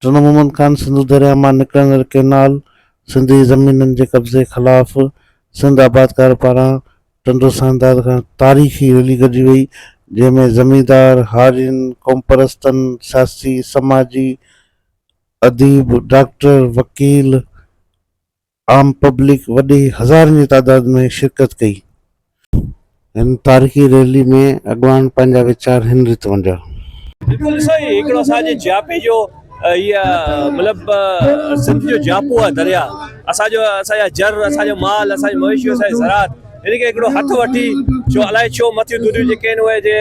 ٽنڊو محمد خان سنڌو درياء مان نڪرندڙ ڪئنال سنڌ جي زمينن جي قبضي خلاف سنڌ آبادگار پاران ٽنڊو سانداد کان تاريخي ريلي ڪڍي وئي جنهن ۾ زميندار، هارين، قومپرستن، سياسي، سماجي، اديب، ڊاڪٽر، وڪيل، عام پبلڪ وڏي هزارن جي تعداد ۾ شرڪت ڪئي. هن تاريخي ريلي ۾ اڳواڻن پنهنجا ويچار هن ريت ونڊيا. بلڪل ڏسو هي هڪڙو اسان جي جياپي جو هي مطلب سنڌ جو جياپو آهي درياء اسان جو اسان جا جر اسان جو مال اسان جي مويشي اسان جي زراعت ان کي هڪڙو هٿ وٺي ڇو الائي ڇو مٿيون ڌريون جيڪي آهن اهي جي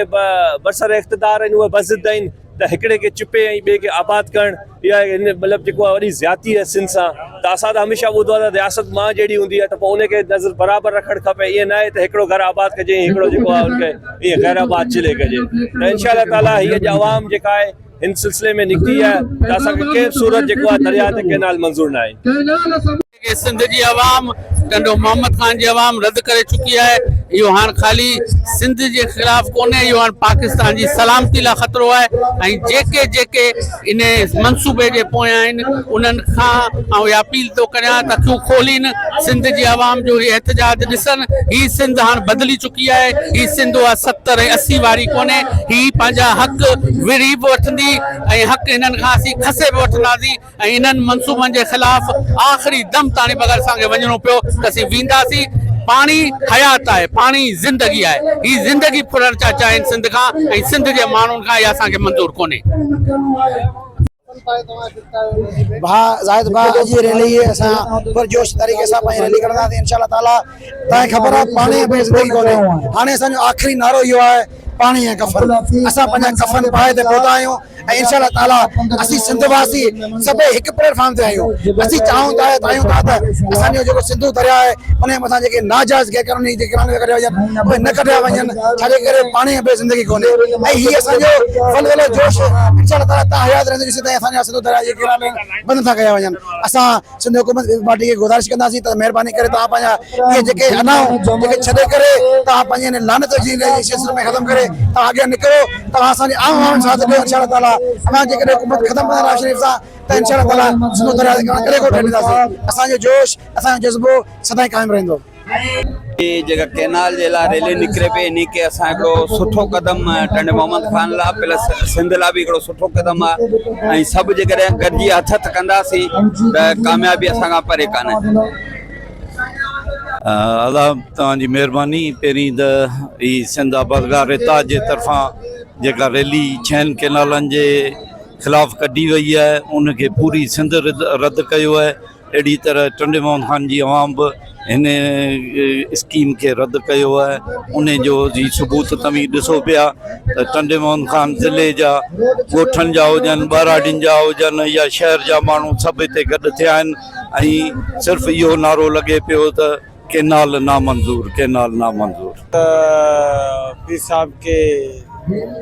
برسر اقتدار آهن اهي بضد آهن ته هڪڙي کي چپي ۽ ٻئي کي آباد ڪرڻ اها هن مطلب جيڪو آهي وڏي زيادتي آهي سنڌ سان ته اسان ته هميشه ٻڌو آهي ته رياست مان جهڙي هوندي آهي ته پوء ان کي نظر برابر رکڻ کپي ائين نه آهي ته هڪڙو گهر آباد ڪجي ۽ هڪڙو جيڪو آهي ان کي ائين غير آباد چلي ڪجي ته انشاء الله تعالي هي اڄ عوام جيڪا آهي هن سلسلي ۾ نڪتي آهي ته اسان کي ڪنهن به صورت جيڪو آهي درياء تي ڪئنال منظور نه آهي. کي سنڌ جي عوام ٽنڊو محمد خان جي عوام رد ڪري چڪي آهي اهو هاڻ خالي سنڌ جي خلاف ڪونهي اهو هاڻ پاڪستان جي سلامتي لاء خطرو آهي ۽ جيڪي جيڪي ان منصوبي جي پويان آهن انهن کان آئون اها اپيل ٿو ڪريان ته اکيون کولين سنڌ جي عوام جو هي احتجاج ڏسن هي سنڌ هاڻ بدلي چڪي آهي هي سنڌ اها 70 ۽ 80 واري ڪونهي هي پنهنجا حق وڙهي به وٺندي ۽ حق هنن کان اسين کسي به وٺنداسين ۽ انهن منصوبن جي خلاف آخري دم تاڻي به اگر اسان کي وڃڻو پيو ته اسين وينداسين، پاڻي حيات آهي، پاڻي زندگي آهي، هي زندگي ڦرڻ ٿا چاهين سنڌ کان ۽ سنڌ جي ماڻهن کان اها اسان کي منظور ڪونهي. ڀاء زاهد ڀاء اڄ جي ريلي اسان پرجوش طريقي سان پنهنجي ريلي ڪڍنداسين انشاء الله تعالي تنهن خبر آهي پاڻي بي زندگي ڪونهي هاڻي اسان جو آخري نعرو اهو آهي پاڻي ۽ ڪفن اسان پنهنجا ڪفن پائي تي پهتا آهيون ۽ انشاء الله تعالي اسين سنڌ واسي سڀئي هڪ پليٽ فارم تي آهيون اسين چاهيون ٿا چاهيون ٿا ته اسان جو جيڪو سنڌو درياء آهي ان جي مٿان جيڪي ناجائز غير قانوني جيڪي ڪئنال ڪڍيا وڃن اهي نه ڪڍيا وڃن ڇا جي ڪري پاڻي بي زندگي ڪونهي ۽ هي اسان جو ولولو جوش انشاء الله تعالي تا حيات رهندو جيسين تائين اسان جا سنڌو درياء جي ڪئنال بند نٿا ڪيا وڃن اسان سنڌ حڪومت پيپلز پارٽي کي گذارش ڪنداسين ته مهرباني ڪري توهان پنهنجا اهي جيڪي انائون جيڪي ڇڏي ڪري توهان پنهنجي هن لعنت جي سلسلي ۾ ختم ڪري توهان اڳيان نڪرو توهان اسان جي عام عوام ساٿ ڏيو انشاء الله تعالي اوهان جيڪڏهن حڪومت ختم ڪندا نواز شريف سان ته انشاء الله تعالي سنڌو درياء تي ڪڏهن ڪو ٺهڻ ڏينداسين اسان جو جوش اسان جو جذبو سدائين قائم رهندو. هي جيڪا ڪينال جي لاء ريلي نڪري پئي انهي کي اسان هڪڙو سٺو قدم ٽنڊي محمد خان لاء پلس سنڌ لاء به هڪڙو سٺو قدم آهي ۽ سڀ جيڪڏهن گڏجي هٿ هٿ ڪنداسين ته ڪاميابي اسان کان پري ڪانهي. ادا توهان جي مهرباني پهرين ته هي سنڌ آبادگار اتحاد جي طرفان جيڪا ريلي ڇهن ڪينالن جي خلاف ڪڍي وئي آهي ان کي پوري سنڌ رد ڪيو آهي اهڙي طرح ٽنڊي محمد خان جي عوام به هن اسڪيم کي رد ڪيو آهي ان جو جي ثبوت توهين ڏسو پيا ته ٽنڊي محمد خان ضلعي جا ڳوٺن جا هجن ٻهراڙين جا هجن يا شهر جا ماڻهو سڀ هتي گڏ ٿيا آهن ۽ صرف اهو نعرو لڳي پيو ته ڪينال نامنظور ڪينال نامنظور. ته پير صاحب کي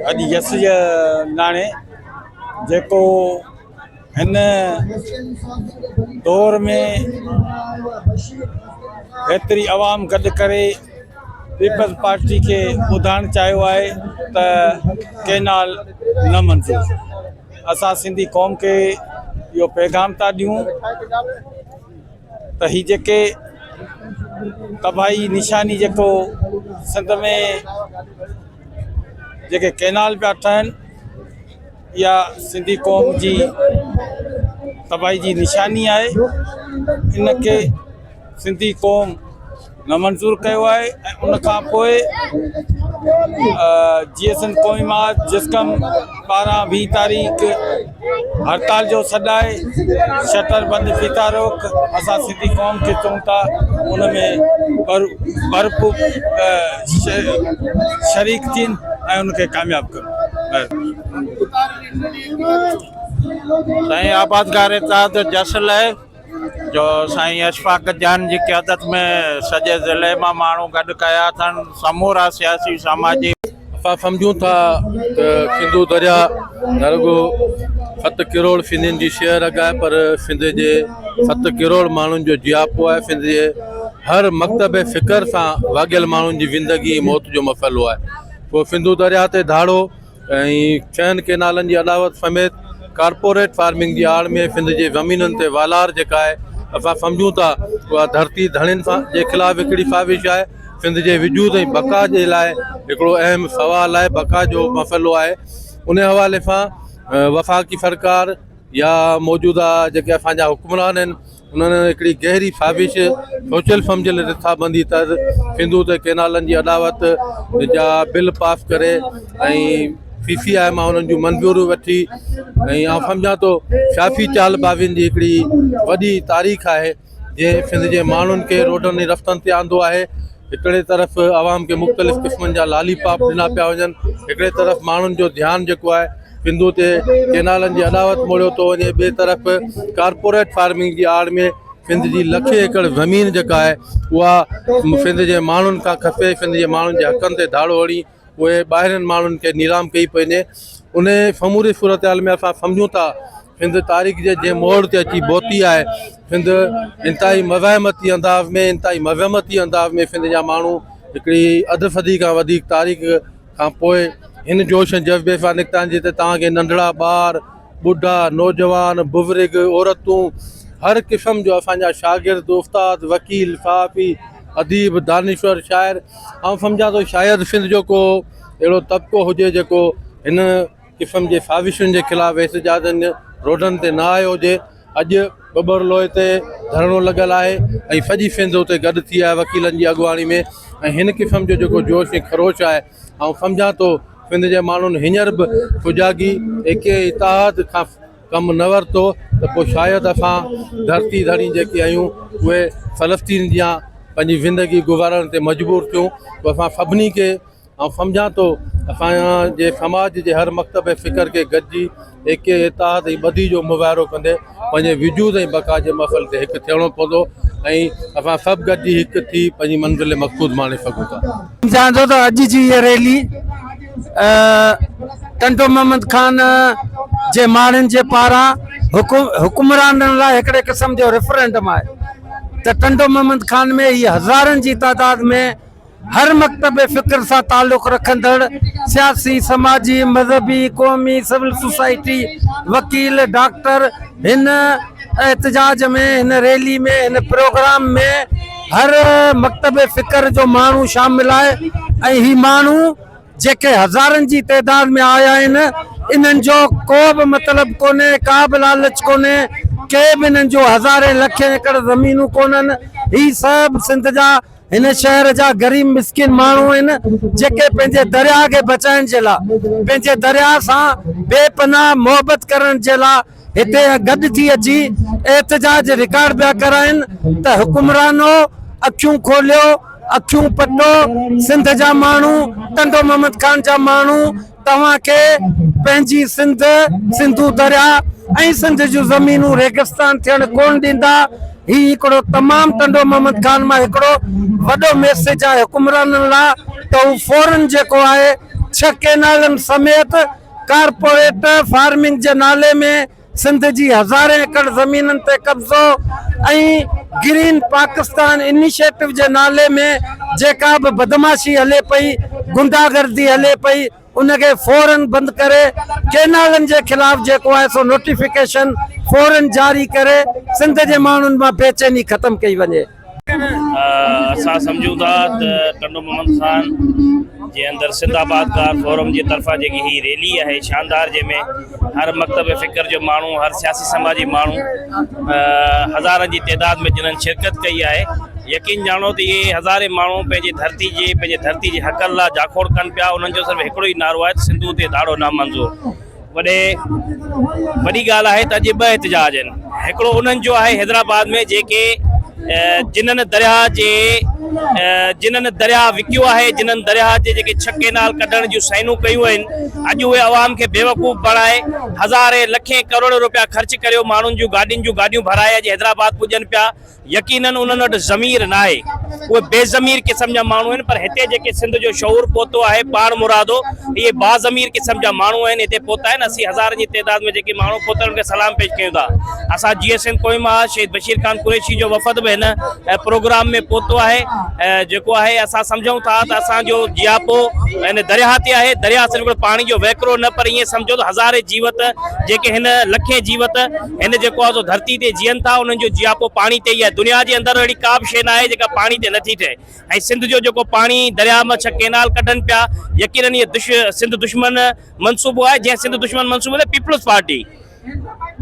اڄ يس ناڻي جيڪو هن دور ۾ ايتري عوام گڏ ڪري پيپلز پارٽي کي ٻڌائڻ چاهيو آهي ته ڪينال نه منظور اسان سنڌي قوم کي اهو پيغام ٿا ڏيون ته هي جيڪي تباهي نشاني جيڪو سنڌ ۾ جيڪي ڪينال پيا ٺهن اها سنڌي قوم جي تباهي جي نشاني آهي ان کي سنڌي قوم نه منظور ڪيو آهي ۽ ان کان پوء جيئي سنڌ قومي مارچ جسقم پاران 20 تاريخ هڙتال جو سڏ آهي شٽر بند ڦيٿا روڪ اسان سنڌي قوم کي چئون ٿا ان ۾ ڀرپور شريڪ ٿين ۽ ان کي ڪامياب ڪن. سائين آبادگار اتحاد جس لئه جو سائين اشفاق جان جي قيادت ۾ سڄي ضلعي مان ماڻهو گڏ ڪيا اٿن سمورا سياسي سماجي. اسان سمجهون ٿا ته سنڌو درياء نه رڳو ست ڪروڙ سنڌين جي شهه رڳ آهي پر سنڌ جي ست ڪروڙ ماڻهن جو جياپو آهي سنڌ جي هر مڪتب فڪر سان واڳيل ماڻهن جي زندگي ۽ موت جو مسئلو آهي پوء سنڌو درياء تي ڌاڙو ۽ ڇهن ڪينالن جي اڏاوت سميت ڪارپوريٽ فارمنگ جي آڙ ۾ سنڌ جي زمينن تي والار جيڪا آهي اسان سمجهون ٿا اها ڌرتي ڌڻين جي خلاف هڪڙي سازش آهي سنڌ جي وجود ۽ بقا جي لاء هڪڙو اهم سوال آهي بقا جو مسئلو آهي ان حوالي سان وفاقي سرڪار يا موجوده جيڪي اسان جا حڪمران آهن انهن هڪڙي گهري سازش سوچيل سمجهيل رٿابندي تحت سنڌو تي ڪينالن جي اڏاوت جا بل پاس ڪري ۽ سي سي آء مان انهن جون منظوريون وٺي ۽ آئون سمجهان ٿو سياسي چال بازين جي هڪڙي وڏي تاريخ آهي جنهن سنڌ جي ماڻهن کي روڊن ۽ رستن تي آندو آهي هڪڙي طرف عوام کي مختلف قسمن جا لالي پاپ ڏنا پيا وڃن هڪڙي طرف ماڻهن جو ڌيان جيڪو آهي سنڌو تي ڪينالن جي اڏاوت موڙيو ٿو وڃي ٻئي طرف ڪارپوريٽ فارمنگ جي آڙ ۾ سنڌ جي لکين ايڪڙ زمين جيڪا آهي اها سنڌ جي ماڻهن کان کسي سنڌ جي ماڻهن جي حقن تي ڌاڙو هڻي اهي ٻاهرين ماڻهن کي نيلام ڪئي پئي وڃي ان سموري صورتحال ۾ اسان سمجهون ٿا سنڌ تاريخ جي جنهن موڙ تي اچي پهتي آهي سنڌ انتهائي مزاحمتي انداز ۾ انتهائي مذمتي انداز ۾ سنڌ جا ماڻهو هڪڙي اڌ صدي کان وڌيڪ تاريخ کان پوء هن جوش ۽ جذبي سان نڪتا آهن جتي توهان کي ننڍڙا ٻار ٻڍا نوجوان بزرگ عورتون هر قسم جو اسان جا شاگرد استاد وڪيل صحافي اديب دانشور شاعر آئون سمجهان ٿو شايد سنڌ جو ڪو اهڙو طبقو هجي جيڪو هن قسم جي سازشن جي خلاف احتجاجن روڊن تي نه آيو هجي اڄ ٻٻر لوئي تي ڌرڻو لڳل آهي ۽ سڄي سنڌ اتي گڏ ٿي آهي وڪيلن جي اڳواڻي ۾ ۽ هن قسم جو جيڪو جوش ۽ خروش آهي آئون سمجهان ٿو سنڌ جي ماڻهن هينئر به سجاڳي ايڪي اتحاد کان ڪم نه ورتو ته پوء شايد اسان ڌرتي ڌڻي جيڪي آهيون اهي فلسطين جيان پنهنجي زندگي گذارڻ تي مجبور ٿيون پوء اسان سڀني کي آئون سمجهان ٿو اسان جي سماج جي هر مڪتب فڪر کي گڏجي ايڪي اتحاد ۽ ٻڌي جو مظاهرو ڪندي پنهنجي وجود ۽ بقا جي مسئلي تي هڪ ٿيڻو پوندو ۽ اسان سڀ گڏجي هڪ ٿي پنهنجي منزل مقصود ماڻي سگهون ٿا. سمجهان ٿو ته اڄ جي هيء ريلي ٽنڊو محمد خان جي ماڻهن جي پاران حڪمرانن لاء هڪڙي قسم جو ريفرنڊم آهي ته ٽنڊو محمد خان ۾ هي هزارن جي تعداد ۾ هر مڪتب فڪر سان تعلق رکندڙ سياسي، سماجي، مذهبي، قومي، سول سوسائٽي، وڪيل، ڊاڪٽر هن احتجاج ۾ هن ريلي ۾ هن پروگرام ۾ هر مڪتب فڪر جو ماڻهو شامل آهي ۽ هي ماڻهو جيڪي هزارن جي تعداد ۾ آيا آهن انهن جو ڪو به مطلب ڪونهي ڪا به لالچ ڪونهي ڪي به انهن جون هزارين لکين ايڪڙ زمينون ڪونهن هي سڀ سنڌ جا هن شهر جا غريب مسڪين ماڻهو آهن جيڪي پنهنجي درياء کي بچائڻ جي لاء پنهنجي درياء سان بي پناهه محبت ڪرڻ جي لاء هتي گڏ ٿي اچي احتجاج رڪارڊ پيا ڪرائين ته حڪمرانو اکيون کوليو اکيون پٽو سنڌ جا ماڻهو ٽنڊو محمد خان جا ماڻهو توهان کي پنهنجي سنڌ، سنڌو درياء ۽ سنڌ جون زمينون ريگستان ٿيڻ ڪونه ڏيندا. هي هڪڙو تمام ٽنڊو محمد خان مان هڪڙو وڏو ميسيج آهي حڪمرانن لاء ته هو فورن جيڪو آهي ڇهه ڪينالن سميت ڪارپوريٽ فارمنگ جي نالي ۾ سنڌ جي هزارين ايڪڙ زمينن تي قبضو ۽ گرين پاڪستان انيشيٽو جي نالي ۾ جيڪا به بدمعاشي هلي پئي، غنڊا گردي هلي پئي ان کي فورن بند ڪري ڪينالن جي خلاف جيڪو آهي سو نوٽيفڪيشن فورن جاري ڪري سنڌ جي ماڻهن مان بيچيني ختم ڪئي وڃي. اسان سمجهون ٿا ته ٽنڊو محمد خان جي اندر سنڌ آبادگار فورم جي طرفان جيڪي هي ريلي آهي شاندار جنهن ۾ هر مڪتب فڪر جو ماڻهو هر سياسي سماجي ماڻهو هزارن جي تعداد ۾ جنھن شرڪت ڪئي آهي يقين ڄاڻو ته اهي هزارين ماڻهو پنهنجي ڌرتي جي پنهنجي ڌرتي جي حقن لاء جاکوڙ ڪن پيا انهن جو صرف هڪڙو ئي نعرو آهي ته سنڌو تي ڌاڙو نامنظور وڏي وڏي ڳالهه آهي ته اڄ ٻه احتجاج آهن هڪڙو انهن جو آهي حيدرآباد ۾ جيڪي جنھن درياهه جي جنھن درياهه وڪيو آهي جنھن درياهه جي جيڪي ڇهه ڪينال ڪڍڻ جون سائنون ڪيون آهن اڄ اهي عوام کي بيوقوف بڻائي هزارين لکين ڪروڙين روپيا خرچ ڪريو ماڻهن جون گاڏين جون گاڏيون ڀرائي اڄ حيدرآباد پڄن پيا يقينن انهن وٽ ضمير ناهي، اهي بي ضمير قسم جا ماڻهو آهن، پر هتي جيڪي سنڌ جو شعور پهتو آهي پاڻ مرادو اهي باضمير قسم جا ماڻهو آهن هتي پهتا آهن، اسين هزارن جي تعداد ۾ جيڪي ماڻهو پهتل انهن کي سلام پيش ڪيون ٿا. اسان جي ايس ايم ڪوئي محاذ شهيد بشير خان قريشي جو وفد به هن پروگرام ۾ پهتو آهي جيڪو آهي اسان سمجهون ٿا ته اسان جو جياپو هن درياهه تي آهي درياهه صرف هڪڙو پاڻي جو وهڪرو نه پر ائين سمجهو ته هزارين جيوت جيڪي هن لکين جيوت هن جيڪو آهي سو ڌرتي تي جيئن ٿا انهن جو جياپو پاڻي تي ئي آهي دنيا جي اندر اهڙي ڪا به شيء نه آهي جيڪا پاڻي تي نٿي ٺهي ۽ سنڌ جو جيڪو پاڻي درياهه مان ڇهه ڪينال ڪڍن پيا يقينن اهي سنڌ دشمن منصوبو آهي جنهن سنڌ دشمن منصوبي تي پيپلز پارٽي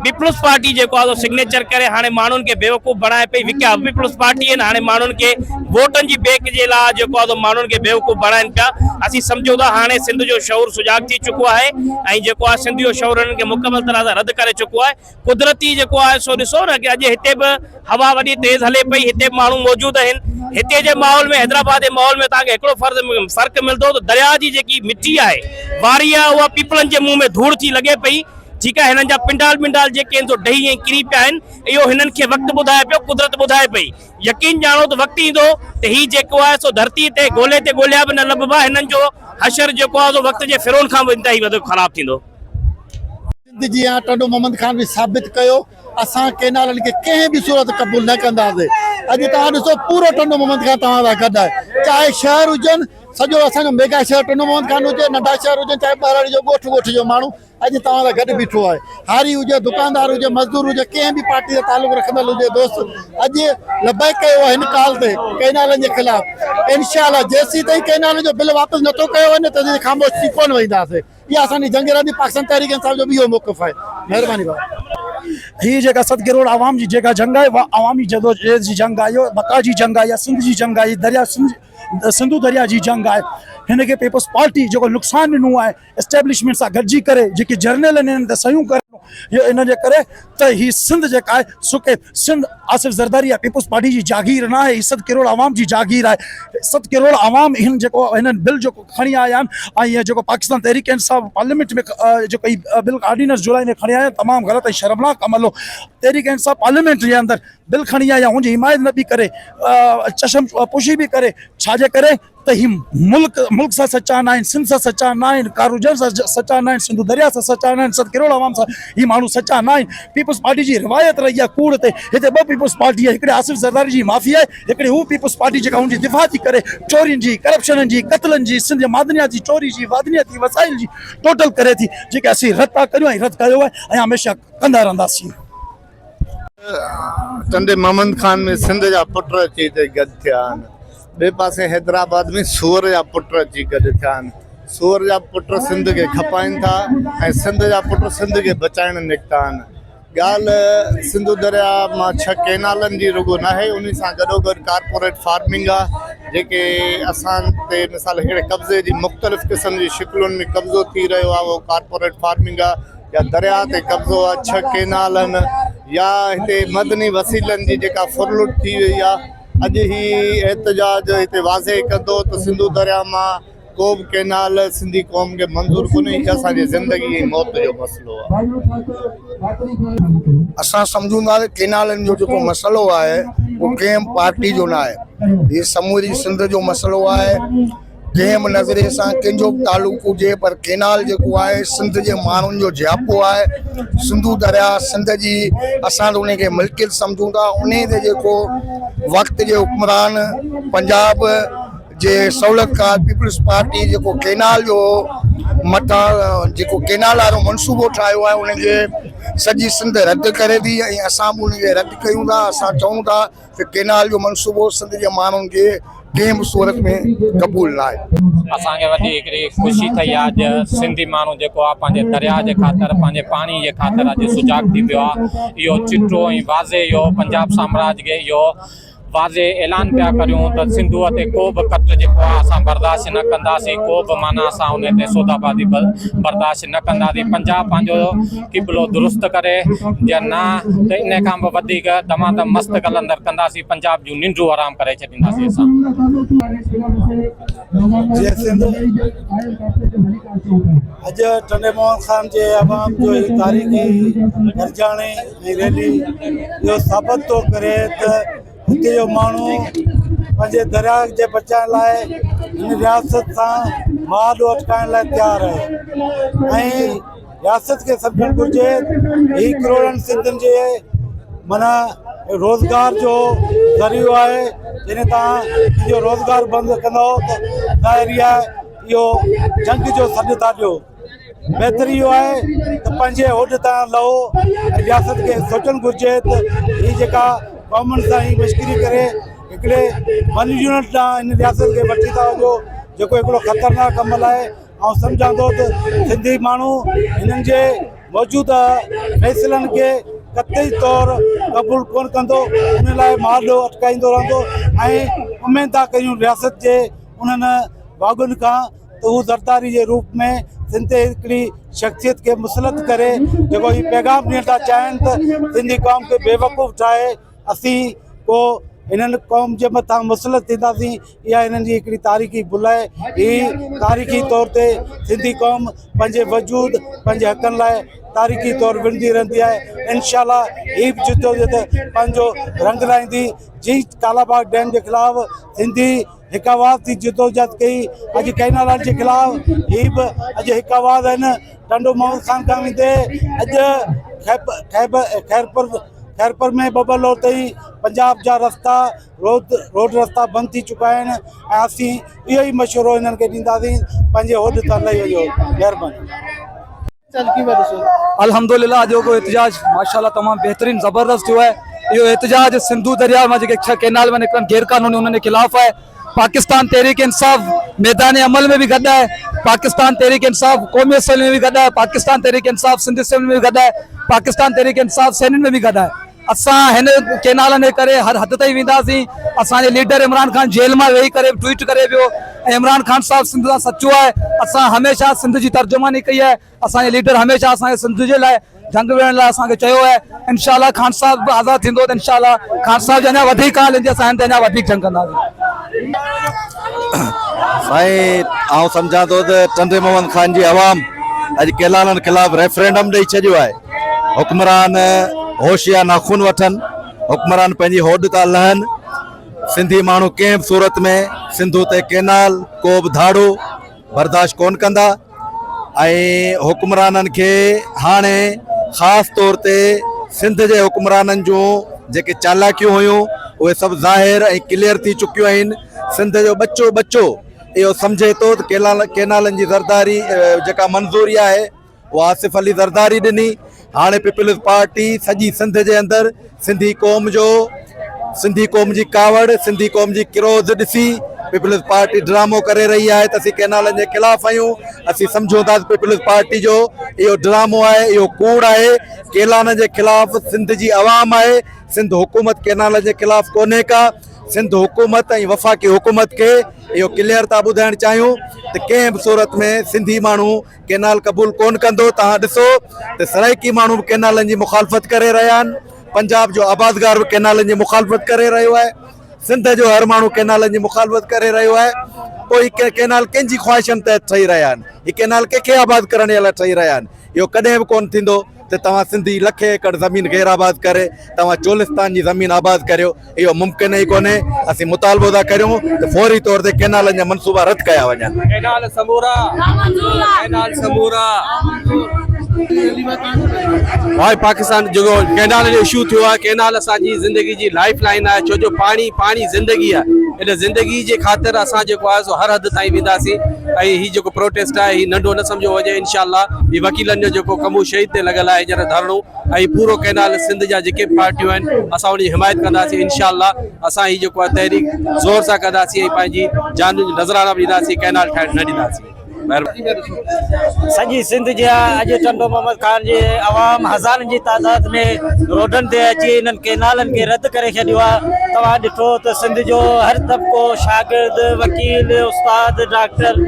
پيپلز پارٽي جيڪو آهي سو سگنيچر ڪري هاڻي ماڻهن کي بيوقوف بڻائي پئي وڪيا به پيپلز پارٽي آهن هاڻي ماڻهن کي ووٽن جي بيڪ جي لاء جيڪو آهي سو ماڻهن کي بيوقوف بڻائن پيا اسين سمجهون ٿا هاڻي سنڌ جو شعور سجاڳ ٿي چڪو آهي ۽ جيڪو آهي سنڌ جو شعور انهن کي مڪمل طرح سان رد ڪري چڪو آهي قدرتي جيڪو آهي سو ڏسو نه ڪي اڄ هتي به هوا وڏي تيز هلي پئي هتي به ماڻهو موجود آهن هتي جي ماحول ۾ حيدرآباد جي ماحول ۾ توهان کي هڪڙو فرض فرق ملندو ته درياء جي جيڪي مٽي آهي واري آهي اها پيپلن جي منهن ۾ ڌوڙ ٿي لڳي پئي ٺيڪ آهي هنن جا پنڊال ٻنڊال جيڪي آهن سو ڊهي ۽ ڪري پيا آهن اهو هنن کي وقت ٻڌائي پيو قدرت ٻڌائي پئي يقين ڄاڻو ته وقت ايندو ته هي جيڪو آهي سو ڌرتي تي گولي تي ڳوليا به نه لڀبا هنن جو حشر جيڪو آهي سو وقت جي فرعون کان به انتهائي وڌيڪ خراب ٿيندو. سنڌ جي آ ٽنڊو محمد خان به ثابت ڪيو اسان ڪينالن کي ڪنهن به صورت قبول نه ڪنداسين اڄ توهان ڏسو پورو ٽنڊو محمد خان توهان سان گڏ آهي چاهي شهر هجن سڄو اسان جو ميگا شهر ٽنڊو محمد خان هجي ننڍا شهر هجن چاهي ٻهراڙي جو ڳوٺ ڳوٺ جو ماڻهو اڄ توهان سان گڏ بيٺو آهي هاري هجي دڪاندار هجي مزدور هجي ڪنهن به پارٽي سان تعلق رکندڙ هجي دوست اڄ لبيڪ ڪيو آهي هن ڪال تي ڪئنالن جي خلاف انشاء الله جيسين تائين ڪئنالن جو بل واپس نٿو ڪيو وڃي تيسين خاموش ٿي ڪونه وينداسين اها اسان جي جنگ رهندي پاڪستان تحريڪ انصاف جو به اهو موقف آهي مهرباني ڀاء. هي جيڪا ست ڪروڙ عوام جي جيڪا جنگ آهي اها عوامي جدوجهد جي جنگ آهي اهو بقا جي جنگ آهي اها سنڌ جي جنگ آهي دريا سنڌ سنڌو دريا جي جنگ آهي هن کي پيپلز پارٽي جيڪو نقصان ڏنو آهي اسٽيبلشمينٽ سان گڏجي ڪري جيڪي جرنيل آهن انهن تي صحيحون ڪري ان جي ڪري ته هي سنڌ جيڪا آهي سڪي سنڌ آصف زرداري يا پيپلز پارٽي جي جاگير نه آهي هي ست ڪروڙ عوام جي جاگير آهي ست ڪروڙ عوام هن جيڪو هن بل جيڪو کڻي آيا آهن ۽ جيڪو پاڪستان تحريڪ انصاف پارليامينٽ ۾ جيڪو هي بل آرڊيننس جولاء ۾ کڻي آيا تمام غلط ۽ شرمناڪ عمل هو تحريڪ انصاف پارليامينٽ جي اندر بل کڻي آيا ان جي حمايت نه پئي ڪري چشم پوشي به ڪري ڇا جي ڪري ته هي ملڪ ملڪ سان سچا نه آهن سنڌ سان سچا نه آهن ڪارونجهر سان سچا نه آهن سنڌو درياء سان سچا نه آهن ست ڪروڙ عوام سان هي ماڻهو سچا نه آهن پيپلز پارٽي جي روايت رهي آهي ڪوڙ تي هتي ٻه پيپلز پارٽي آهي هڪڙي آصف زرداري جي مافيا آهي هڪڙي هو پيپلز پارٽي جيڪا ان جي دفاع ٿي ڪري چورين جي ڪرپشنن جي قتلن جي سنڌ جي معدنيات جي چوري جي معدنياتي وسائل جي ٽوٽل ڪري ٿي جيڪي اسين رد ٿا ڪريون ۽ رد ڪيو آهي ۽ هميشه ڪندا رهنداسين. ٽنڊي محمد خان ۾ سنڌ جا پٽ اچي هتي گڏ ٿيا آهن. ٻئي پاسي حيدرآباد ۾ سوئر جا پٽ اچي گڏ ٿيا آهن. سوئر جا پٽ سنڌ کي کپائين ٿا ۽ سنڌ جا پٽ سنڌ کي بچائڻ نڪتا آهن. ڳالهه سنڌو درياء مان ڇهه ڪئنالن جي رڳو ناهي انهي سان گڏوگڏ ڪارپوريٽ فارمنگ آهي جيڪي اسان تي مثال هڪڙي قبضي جي مختلف قسم جي شڪلن ۾ قبضو ٿي رهيو آهي اهو ڪارپوريٽ فارمنگ آهي. يا درياء تي قبضو آ، ڇهه ڪينال آهن يا هتي مدني وسيلن جي جيڪا ڦرلٽ ٿي وئي آ، اڄ هي احتجاج هتي واضح ڪندو ته سنڌو درياء مان ڪو به ڪينال سنڌي قوم کي منظور ڪونهي، هي اسان جي زندگي ۽ موت جو مسئلو آ. اسان سمجهون ٿا ته ڪينالن جو جيڪو مسئلو آهي اهو ڪنهن به پارٽي جو نه آهي، هي سموري سنڌ جو مسئلو آهي. ڪنهن به نظريي سان ڪنهن جو به تعلق هجي پر ڪينال جيڪو آهي سنڌ جي ماڻهن جو جياپو آهي سنڌو درياء سنڌ جي اسان ته ان کي ملڪيت سمجهون ٿا ان تي جيڪو وقت جي حڪمران پنجاب جي سهولتڪار پيپلز پارٽي جيڪو ڪينال جو مٿان جيڪو ڪينال وارو منصوبو ٺاهيو آهي ان کي سڄي سنڌ رد ڪري ٿي ۽ اسان به ان کي رد ڪيون ٿا اسان چئون ٿا ته ڪينال جو منصوبو سنڌ جي ماڻهن کي ڪنهن به صورت ۾ قبول ناهي. اسان کي وڏي هڪڙي خوشي ٿئي آ اڄ سنڌي ماڻهو جيڪو آ پنهنجي درياء جي خاطر پنهنجي پاڻي جي خاطر اڄ سجاڳ ٿي پيو آ اهو چٽو ۽ واضح اهو پنجاب سامراج کي اهو واضح اعلان پيا ڪريون ته سنڌوء تي ڪو به ڪٽ جيڪو آ اسان برداشت نه ڪنداسين ڪو به معنيٰ اسان ان تي سودابازي برداشت نه ڪنداسين پنجاب پنهنجو قبلو درست ڪري جي نه ته ان کان به وڌيڪ دمادم مست قلندر ڪنداسين پنجاب جون ننڊون حرام ڪري ڇڏينداسين اسان. جيئي سنڌ اڄ ٽنڊي محمد خان جي عوام جو هي تاريخي گڏجاڻي ۽ ريلي اهو ثابت ٿو ڪري ته هتي جو ماڻهو پنهنجي درياء جي بچائڻ لاء هن رياست سان مهاڏو اٽڪائڻ لاء تيار آهي ۽ رياست کي سمجهڻ گهرجي هي ڪروڙن سنڌين جي معنيٰ روزگار جو ذريعو آهي جڏهن توهان پنهنجو روزگار بند ڪندؤ ته ظاهر ئي آهي اهو جنگ جو سڏ ٿا ڏيو بهتر اهو آهي ته پنهنجي هوڏ تان لهو ۽ رياست کي سوچڻ گهرجي ته هي جيڪا قومن سان هي مشڪري ڪري هڪڙي ون يونٽ ڏانهن هن رياست کي وٺي ٿا وڃو جيڪو هڪڙو خطرناڪ عمل آهي آئون سمجهان ٿو ته سنڌي ماڻهو هنن جي موجوده فيصلن کي قطعي طور قبول ڪونه ڪندو ان لاء مهاڏو اٽڪائيندو رهندو ۽ اميد ٿا ڪريون رياست جي انهن واڳن کان ته هو زرداري جي روپ ۾ سنڌ تي هڪڙي شخصيت کي مسلط ڪري جيڪو هي پيغام ڏيڻ ٿا چاهين ته سنڌي قوم کي بيوقوف ٺاهي اسين ڪو هنن قوم جي مٿان مسلط ٿينداسين اها هنن جي هڪڙي تاريخي ڀل آهي هي تاريخي طور تي سنڌي قوم پنهنجي وجود پنهنجي حقن لاء تاريخي طور وڙهندي رهندي آهي انشاء الله هي به جدوجهد پنهنجو رنگ لائيندي جي ڪالاباغ ڊيم جي خلاف سنڌي هڪ آواز ٿي جدوجهد ڪئي اڄ ڪئنالن جي خلاف هي به اڄ هڪ آواز آهن ٽنڊو محمد خان کان ويندي اڄ خيرپور خيرپور ۾ ٻٻرلوء تائين پنجاب جا رستا روڊ روڊ رستا بند ٿي چڪا آهن ۽ اسين اهو ئي مشورو هنن کي ڏينداسين پنهنجي هوڏ تان لهي وڃو مهرباني. الحمدلله اڄوڪو احتجاج ماشاءالله تمام بهترين زبردست ٿيو آهي اهو احتجاج سنڌو درياء مان جيڪي ڇهه ڪينال مان نڪرن غير قانوني انهن جي خلاف آهي پاڪستان تحريڪ انصاف ميدان عمل ۾ به گڏ آهي پاڪستان تحريڪ انصاف قومي اسيمبلي ۾ به گڏ آهي پاڪستان تحريڪ انصاف سنڌ اسيمبلي ۾ به گڏ آهي پاڪستان تحريڪ انصاف سينيٽ ۾ به گڏ آهي اسان هن ڪينالن جي ڪري هر حد تائين وينداسين اسان جي ليڊر عمران خان جيل مان ويهي ڪري به ٽوئيٽ ڪري پيو ۽ عمران خان صاحب سنڌ سان سچو آهي اسان هميشه سنڌ جي ترجماني ڪئي آهي اسان جي ليڊر هميشه اسان کي سنڌ جي لاء جنگ وڙهڻ لاء اسان کي چيو آهي انشاء الله خان صاحب به آزاد ٿيندو ته انشاء الله خان صاحب جي اڃا وڌيڪ ڪال ايندي اسان هن تي اڃا وڌيڪ جنگ ڪنداسين. سائين آئون سمجهان ٿو ته ٽنڊي محمد خان جي عوام اڄ ڪئنالن خلاف ريفرينڊم ڏئي ڇڏيو آهي حڪمران هوش يا ناخون وٺن حڪمران پنهنجي هوڏ تان لهن سنڌي ماڻهو ڪنهن به صورت ۾ سنڌو تي ڪئنال ڪو به ڌاڙو برداشت ڪون ڪندا ۽ حڪمرانن کي هاڻي خاص طور تي سنڌ جي حڪمرانن جون جيڪي چالاڪيون هيون اهي سڀ ظاهر ۽ ڪليئر ٿي چڪيون آهن سنڌ جو ٻچو ٻچو اهو سمجهي ٿو ته ڪينالن جي زرداري جيڪا منظوري آهي اها آصف علي زرداري ڏني هاڻي پيپلز پارٽي سڄي سنڌ جي اندر سنڌي قوم جو سنڌي قوم جي ڪاوڙ سنڌي قوم جي ڪروڌ ڏسي پيپلز پارٽي ڊرامو ڪري رهي آهي ته اسين ڪئنالن جي خلاف آهيون اسين سمجهون ٿا ته پيپلز پارٽي جو اهو ڊرامو آهي اهو ڪوڙ آهي ڪيلانن جي خلاف سنڌ جي عوام آهي سنڌ حڪومت ڪئنالن جي خلاف ڪونهي ڪا سنڌ حڪومت ۽ وفاقي حڪومت کي اهو ڪليئر ٿا ٻڌائڻ چاهيون ته ڪنهن به صورت ۾ سنڌي ماڻهو ڪينال قبول ڪون ڪندو توهان ڏسو ته سرائيڪي ماڻهو به ڪينالن جي مخالفت ڪري رهيا آهن پنجاب جو آبادگار به ڪينالن جي مخالفت ڪري رهيو آهي سنڌ جو هر ماڻهو ڪينالن جي مخالفت ڪري رهيو آهي پوء هي ڪينال ڪنهن جي خواهشن تحت ٺهي رهيا آهن هي ڪينال ڪنهن کي آباد ڪرڻ جي لاء ٺهي رهيا آهن اهو ڪڏهن به ڪون ٿيندو ته توهان سنڌي لکين ايڪڙ زمين غير آباد ڪري توهان چولستان جي زمين آباد ڪريو اهو ممڪن ئي ڪونهي اسين مطالبو ٿا ڪريون ته فوري طور تي ڪينالن جا منصوبا رد ڪيا وڃن. ڪئنال سمورا ڪئنال سمورا. ڀاء پاڪستان جيڪو ڪئنال جو اشو ٿيو آهي ڪئنال اسان جي زندگي جي لائف لائن آهي ڇو جو پاڻي پاڻي زندگي آهي ان زندگي جي خاطر اسان جيڪو آهي سو هر حد تائين وينداسين ۽ هي جيڪو پروٽيسٽ آهي هي ننڍو نه سمجهيو وڃي انشاء الله هي وڪيلن جو جيڪو ڪمو شهيد تي لڳل آهي هينئر ڌرڻو ۽ پورو ڪئنال سنڌ جا جيڪي به پارٽيون آهن اسان ان جي حمايت ڪنداسين انشاء الله اسان هي جيڪو آهي تحريڪ زور سان ڪنداسين ۽ پنهنجي جانين جو نذرانو به ڏينداسين ڪئنال ٺاهڻ نه ڏينداسين سڄي سنڌ جي اڄ ٽنڊو محمد خان جي عوام هزارن جي تعداد ۾ روڊن تي اچي انهن ڪئنالن کي رد ڪري ڇڏيو آهي توهان ڏٺو ته سنڌ جو هر طبقو شاگرد وڪيل استاد ڊاڪٽر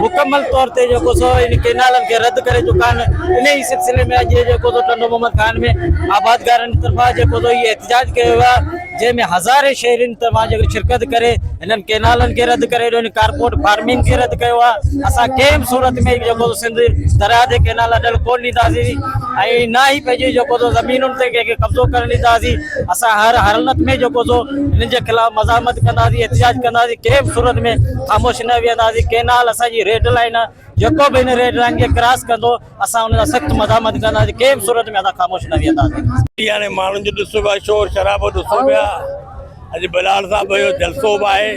مڪمل طور تي جيڪو سو ان ڪئنالن کي رد ڪري چڪا آهن ان ئي سلسلي ۾ اڄ جيڪو سو ٽنڊو محمد خان ۾ آبادگارن طرفان جيڪو سو هي احتجاج ڪيو ويو آهي جنهن ۾ هزارين شهرين طرفان جيڪو شرڪت ڪري هنن ڪئنالن کي رد ڪري ڏنو ڪارپورٽ فارمنگ کي رد ڪيو آهي اسان ڪنهن به صورت ۾ جيڪو سنڌ درياء تي ڪئنال اڏڻ ڪونه ڏينداسين ۽ نه ئي پنهنجي جيڪو سو زمينن تي ڪنهن کي قبضو ڪرڻ ڏينداسين اسان هر حالت ۾ جيڪو سو هنن جي خلاف مزاحمت ڪنداسين احتجاج ڪنداسين ڪنهن به صورت ۾ خاموش نه ويهنداسين ڪئنال اسان جي ريڊ لائن آهي. جيڪو به هن ريڊ لائين کي ڪراس ڪندو اسان ان سان سخت مزاحمت ڪنداسين ڪنهن به صورت ۾ اسان خاموش نه ويهنداسين. هاڻي ماڻهن جو ڏسو پيا شور شرابو ڏسو پيا اڄ بلال صاحب جو جلسو به آهي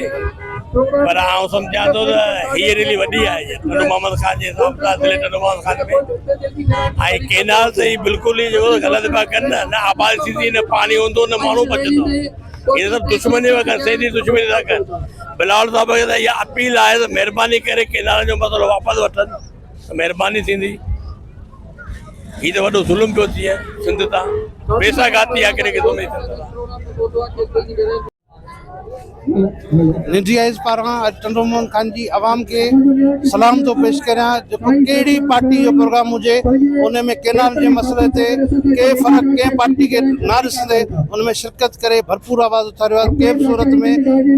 پر آئون سمجهان ٿو ته هيء ريلي وڏي آهي ٽنڊو محمد خان جي حساب سان ضلعي ٽنڊو محمد خان ۾ ۽ ڪينال ته هي بلڪل ئي جيڪو غلط پيا ڪن نه آبادي ٿيندي نه پاڻي هوندو نه ماڻهو بچندو هي سڀ دشمني پيا ڪن سياسي دشمني ٿا ڪن بلاول صاحب کي ته اها اپيل آهي ته مهرباني ڪري ڪينالن جو مسئلو واپس وٺن ته مهرباني ٿيندي هي ته وڏو ظلم پيو ٿئي سنڌ تان پيسا گهاتي آ ڪهڙي قسم جي سنڌ سان. ننڍي آئيز پاران اڄ ٽنڊو محمد خان جي عوام کي سلام ٿو پيش ڪريان جيڪو ڪهڙي پارٽي جو پروگرام هجي ان ۾ ڪينال جي مسئلي تي ڪي فرق ڪنهن پارٽي کي نه ڏسندي ان ۾ شرڪت ڪري ڀرپور آواز اٿاريو آهي ڪنهن به صورت ۾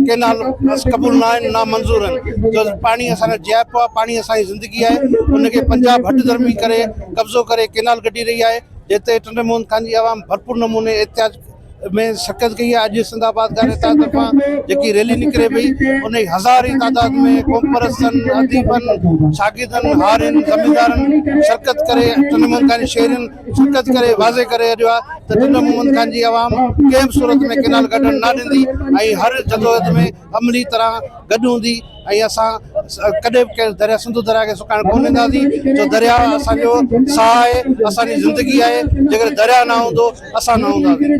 ڪينال قبول نه آهن نا منظور آهن جو پاڻي اسان جو جياپو آهي پاڻي اسان جي زندگي آهي ان کي پنجاب هٽ ڌرمي ڪري قبضو ڪري ڪينال ڪڍي رهي آهي جتي ٽنڊي محمد خان جي عوام ڀرپور نموني احتجاج ۾ شرڪت ڪئي آهي اڄ سنڌ آبادگار اتحاد طرفان جيڪي ريلي نڪري پئي ان جي هزارين تعداد ۾ قومپرستن اديبن شاگردن هارين زميندارن شرڪت ڪري ٽنڊو محمد خان جي شهرين شرڪت ڪري واضح ڪري ڇڏيو آهي ته ٽنڊو محمد خان جي عوام ڪنهن به صورت ۾ ڪينال ڪڍڻ نه ڏيندي ۽ هر جدوجهد ۾ عملي طرح گڏ هوندي ۽ اسان ڪڏهن به ڪنهن دريا سنڌو دريا کي سڪائڻ ڪونه ڏينداسين جو دريا اسان جو ساهه آهي اسان جي زندگي آهي جيڪڏهن دريا نه هوندو اسان نه هونداسين.